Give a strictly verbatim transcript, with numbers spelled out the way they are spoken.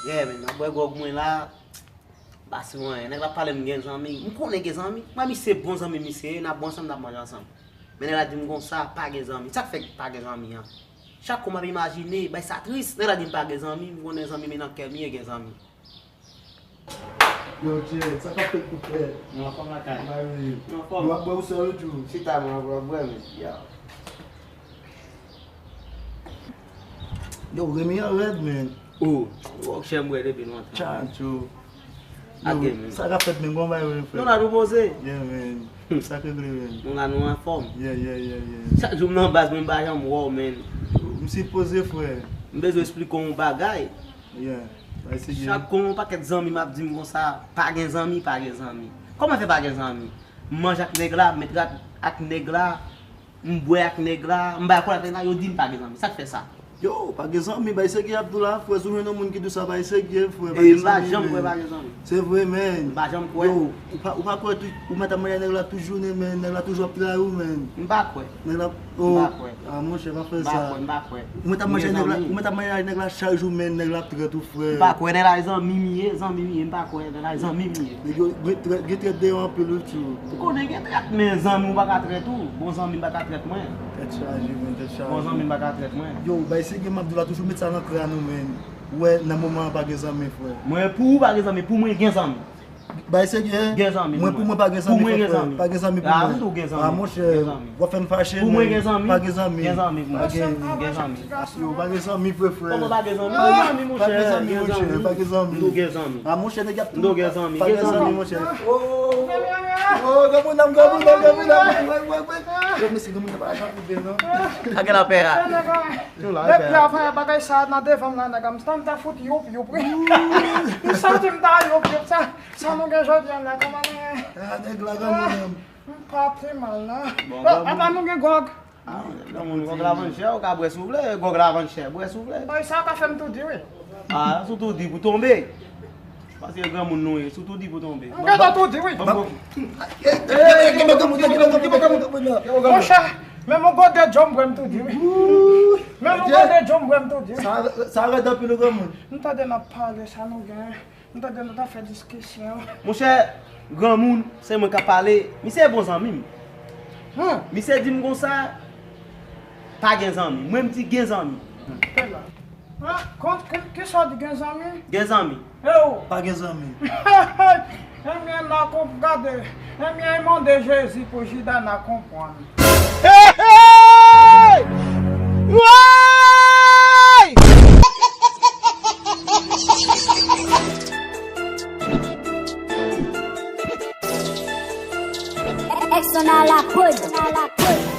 Yeah, man, m ap bwè gwòg mwen la. Pa sou anyen. Nèg la pale m gen zanmi. M konnen gen zanmi. Mwen, misye bon zanmi misye ye, n ap bwè ansanm, n ap manje ansanm. Men nèg la di m konsa, pa gen zanmi. Sa k fè pa gen zanmi an? Chak kou m ap imajine, bay sa tris. Nèg la di m pa gen zanmi, m konnen zanmi, men nan kè m ye gen zanmi. Yo, Jay, sa k ap fèt, kou frè? Nou anfòm lakay? Bay wi. Nou anfòm? Nou ap bwè ou sèl ou tou? Chita, mwen ap bwè, men. Yo. Yo, Remy an rèd, man. Oh, wòk chè m bwè depi lontan. Tchatcho. Yo, sa k ap fèt, men, kòman bagay yo, frè? Nou la, nou poze. Yeah, man. Sa k regle, man? Nou la, nou anfòm. Yeah, yeah, yeah, yeah. Chak jou m nan baz, mwen m pa janm wè w, man. M sipoze, frè. M bezwen esplike w yon bagay. Yeah. Bay se gen. Chak kou yon pakèt zanmi m ap di m konsa, pa gen zanmi, pa gen zanmi. Kòman fè pa gen zanmi? M manje ak nèg la, m met rad ak nèg la, m bwè ak nèg la, m bay kòl ak nèg la, yo di m pa gen zanmi. Sa k fè sa? Yo, pa gen zanmi, bay se gen ap di w la, frè, si w jwenn yon moun ki di w sa, bay se gen, frè, pa gen zanmi, man. E m pa janm kwè pa gen zanmi. Se vre, man. M pa janm kwè. Yo, ou pa, ou pa kwè tou, ou mèt ap manje ak nèg la tout jounen, man, nèg la toujou ap trayi w, man. M pa kwè. Nèg la, oh. M pa kwè. Ah, monchè, pa fè sa. M pa kwè, m pa kwè. Ou mèt ap manje ak nèg la, ou mèt ap manje ak nèg la chak jou, man, nèg la ap trèt ou, frè. M pa kwè, nèg la zanmi m ye, zanmi m ye, m pa kwè, nèg la zanmi m ye. Nèg yo, gen trèt, gen trèt deyò anpil wi, tchou. M konnen gen trèt, men zanmi w pa ka trèt ou. Bon zanmi m pa ka trèt mwen. Tèt chaje, man, tèt chaje. Bon zanmi m pa ka trèt mwen. Yo, bay se gen m ap di w la, toujou met sa nan kràn ou, man. Ou wè, nan moman an pa gen zanmi, frè. Mwen, pou ou pa gen zanmi, pou mwen gen zanmi. Bay se gen. Gen zanmi pou mwen. Mwen, pou mwen pa gen zanmi, frè. Pou mwen gen zanmi. Pa gen zanmi pou mwen. Ah, m tou gen zanmi. Ah, monchè, w ap fè m fache, men. Pou mwen gen zanmi. Pa gen zanmi. Gen zanmi pou mwen. Gen zanmi. Yo, pa gen zanmi vre, frè. Kòman pa gen zanmi? Gen zanmi, monchè. Pa gen zanmi, monchè. Pa gen zanmi. M tou gen zanmi. Ah, monchè, nèg ap tou. M tou gen zanmi. Pa gen zanmi, monchè. Oh, oh, granmoun nan, granmoun nan, granmoun nan. Wè, wè, wè. Yo, mesye, granmoun nan pa janm rive, non. Kage lapè a. Nou la, depi avan bagay sa nan devan m la, nèg, m tann ta fout youp, youp, wi. M santi m ta youp, youp, sa. Sa nou gen jodi a la, kòman nou ye? Ah, nèg la, granmoun nan. M pa pi mal, non. Bon, apa nou gen gwòg? Ah, granmoun, gwòg la vann chè, ou ka bwè si w vle, gwòg la vann chè, bwè si w vle. Bay sa ka fè m toudi, wi. Ah, si w toudi pou tonbe. Paske granmoun nou ye, si w toudi pou tonbe. M gentan toudi, wi. Ban m gwòg. Monchè, menm yon gode djòm bwè m toudi, wi. Menm yon gode djòm bwè m toudi, wi. Sa, sa rèd anpil, wi, granmoun. M tande n ap pale, sa nou gen. M tande nou ta fè diskisyon. Monchè, granmoun, se mwen k ap pale. Misye bon zanmi m. Hmm. Misye di m konsa, pa gen zanmi. Mwen, m di gen zanmi. Kèl la? Ah, kon, ki, kisa w di gen zanmi? Gen zanmi. E ou? Pa gen zanmi. Ebyen, n a konp-, gade. Ebyen, mande Jezi pou Jida n a konprann. Hey, hey! Woy! Exxon à la prod.